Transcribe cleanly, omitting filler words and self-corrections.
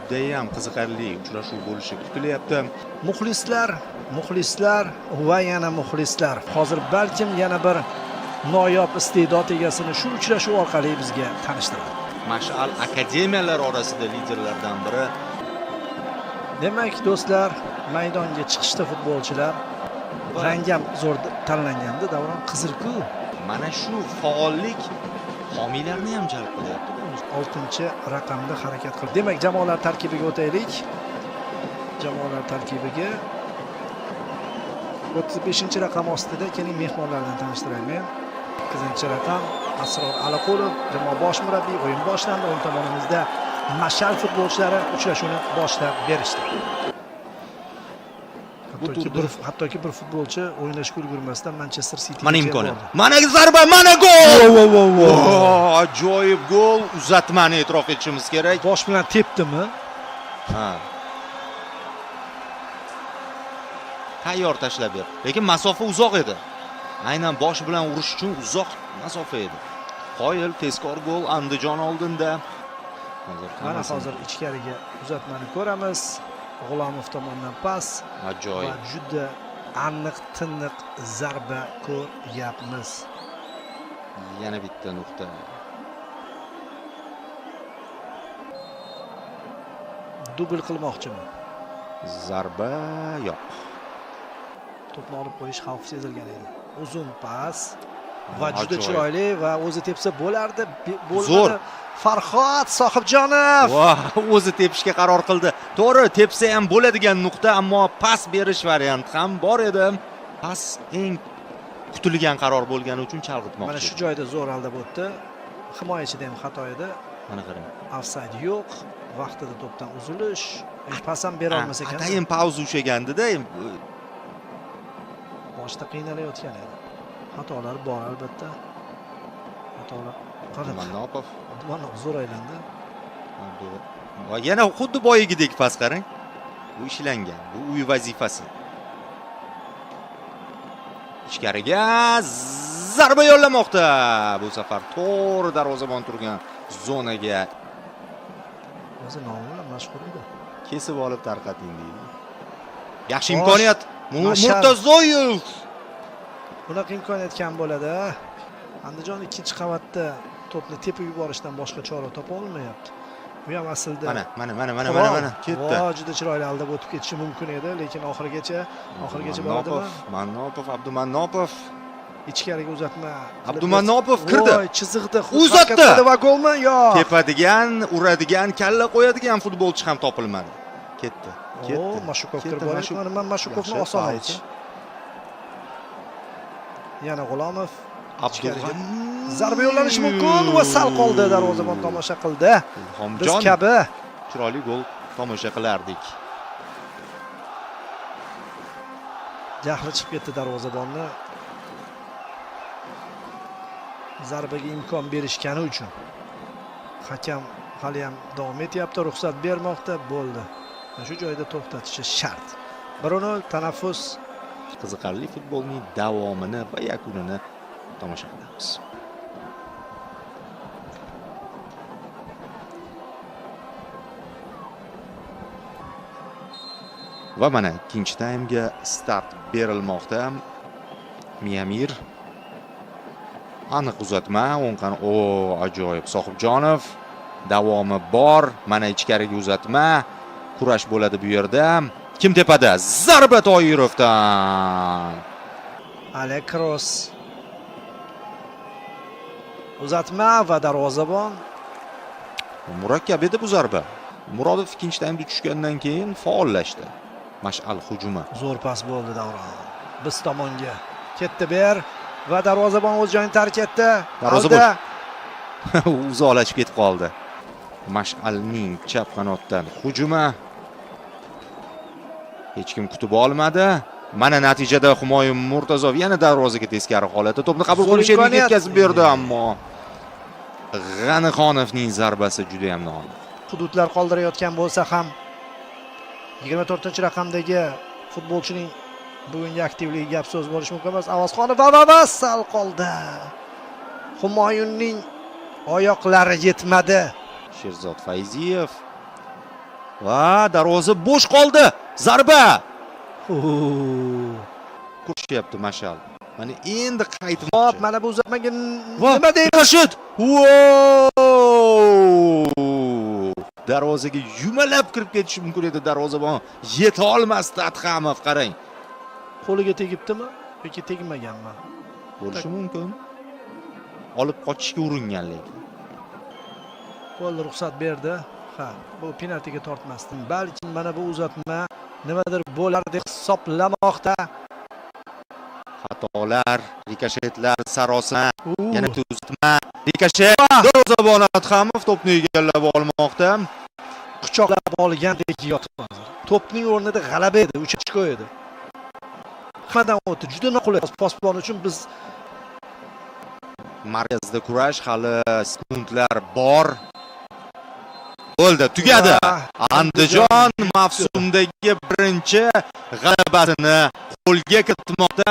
Judayam qiziqarli uchrashuv bo'lishi kutilyapti. Muxlislar, muxlislar va yana muxlislar. Hozir balkim yana bir noyob iste'dod egasini shu uchrashuv orqali bizga tanishtiradi. Mash'al akademiyalar orasida liderlardan biri. Demak, do'stlar, maydonga chiqishdi futbolchilar. Rang ham zo'r tanlangandi, Davron, qizil-ku. Mana shu faollik homiylarni ham jalb qilyapti. 6-raqamda harakat qildi. Demak, jamoalar tarkibiga o'taylik. Jamoalar tarkibiga 35-raqam ostida keling mehmonlardan tanishtiray men. 8-raqam Asror Aliqulov, jamoa bosh murabbiy. O'yin boshlandi. O'ng tomonimizda Mash'al futbolchilari uchrashuvni boshlab berishdi. Hattoki bir futbolchi o'ynashga ulgurmasdan Manchester City. Mana imkoniyat. Mana zarba, mana gol! Ajoyib gol. Uzatmani e'tirof etishimiz kerak. Bosh bilan tepdimi? Ha. Tayyor tashlab berdi. Lekin masofa uzoq edi. Aynan bosh bilan urish uchun uzoq masofa edi. Qoyil tezkor gol Andijon oldinda. Mana hozir ichkariga uzatmani ko'ramiz. G'ulomov tomonidan pas. Ajoyib. Va juda aniq, tiniq zarba ko'ryapmiz. Yana bitta nuqta. Dubl qilmoqchimi? Zarba yo'q. To'pni olib qo'yish xavfi sezilgan edi. Uzun pas va juda chiroyli va o'zi tepsa bo'lardi. Zo'r. Farhod Sohibjonov. O'zi tepishga qaror qildi. To'g'ri, tepsa ham bo'ladigan nuqta, ammo pas berish varianti ham bor edi. Pas eng kutilgan qaror bo'lgani uchun chalg'itmoqchi. Mana shu joyda zo'r aldab o'tdi. Himoyachida ham xato edi. Mana qarang. Ofsayd yo'q. Vaqtida to'pdan uzilish. Pas ham bera olmas ekan. Atayin pauza ushlagandi-da. Boshda qiynalayotgan edi. Xatolar bor albatta. Xatolar. Mannopov. Mannopov zo'r aylandi. Va yana xuddi boyagidek pas qarang. Bu ishlangan, bu uy vazifasi. Ichkariga zarba yo'llamoqda. Bu safar to'g'ri darvozabon turgan zonaga. O'zi nomi bilan mashhur edi. Kesib olib tarqating deydi. Yaxshi imkoniyat. Murtazoyev. Bunaqa imkoniyat kam bo'ladi. Andijon ikkinchi qavatda to'pni tepib yuborishdan boshqa chora topa olmayapti. Bu ham aslida mana ketdi. Juda chiroyli aldab o'tib ketishi mumkin edi, lekin oxirigacha boradimi? Mannopov, Abdumannopov ichkariga uzatma. Abdumannopov kirdi. Voy, chiziqda uzatdi va golmi? Yo'q. Tepadigan, uradigan, kalla qo'yadigan futbolchi ham topilmadi. Ketdi. Ketdi. Mashukov kirib boradi. Mana Mashukovni oson oldi. Yana G'ulomov. Zarba yo'llanishi mumkin va sal qoldi, darvozabon tomosha qildi. Biz kabi chiroyli gol tomosha qilardik. Jahli chiqib ketdi darvozabonni. Zarbaga imkon berishgani uchun. Hakam hali ham davom etyapti, ruxsat bermoqda, bo'ldi. Mana shu joyda to'xtatishi shart. 1-0 tanaffus. Qiziqarli futbolning davomini va yakunini tomosha qilamiz. Va mana ikkinchi taymga start berilmoqda. Miyamir aniq uzatma, o'ng o ajoyib Sohibjonov, davomi bor. Mana ichkariga uzatma, kurash bo'ladi bu yerda. Kim tepada? Zarba Toyirovdan. Alekros. Uzatma va darvozabon. Murakkab edi bu zarba. Murodov ikkinchi taymda tushgandan keyin faollashdi. Mash'al hujumi. Zo'r pas bo'ldi Davron. Biz tomonga ketdi ber va darvozabon o'z joyini tark etdi. Darvoza bo'sh. Uzoqlashib ketib qoldi. Mash'alning chap qanotdan hujumi. Hech kim kutib olmadi. Mana natijada Humoyun Murtazov yana darvozaga teskari holatda to'pni qabul qilib sherikka yetkazib berdi, ammo G'anixonovning zarbasi juda ham noaniq. Hududlar qoldirayotgan bo'lsa ham 24-raqamdagi futbolchining bugungi aktivligi gap so'z bo'lishi mumkin emas. Avazxonov va sal qoldi. Humoyunning oyoqlari yetmadi. Sherzod Fayziyev Va darvoza bo'sh qoldi. Zarba. Kurishyapti Mashal. Mana endi qaytmoqchi. Hop, mana bu uzatmaga Va nima deymiz? Rashid. Wow! Darvozaga yumalab kirib ketishi mumkin edi, darvozabon yeta olmasdi Adhamov, qarang. Qo'liga tegibdimi yoki tegmaganmi? Bo'lishi mumkin. Olib qochishga uringan lekin. Gol ruxsat berdi. Ha, bu penaltiga tortmasdi. Balki mana bu uzatma nimadir bo'lar deb hisoblamoqda. Xatolar, rikoshetlar, sarosima, U, yana bitta uzatma, rikoshet. Darvozabon Adhamov to'pni egallab olmoqda. Quchoqlab olgandek yotdi hozir. To'pning o'rnida g'alaba edi, 3 ochko edi. Hammadan o'tdi. Juda noqulay posbon uchun biz. Markazda kurash, hali sekundlar bor. Bo'ldi, tugadi. Va Andijon mavsumdagi birinchi g'alabasini qo'lga kiritmoqda.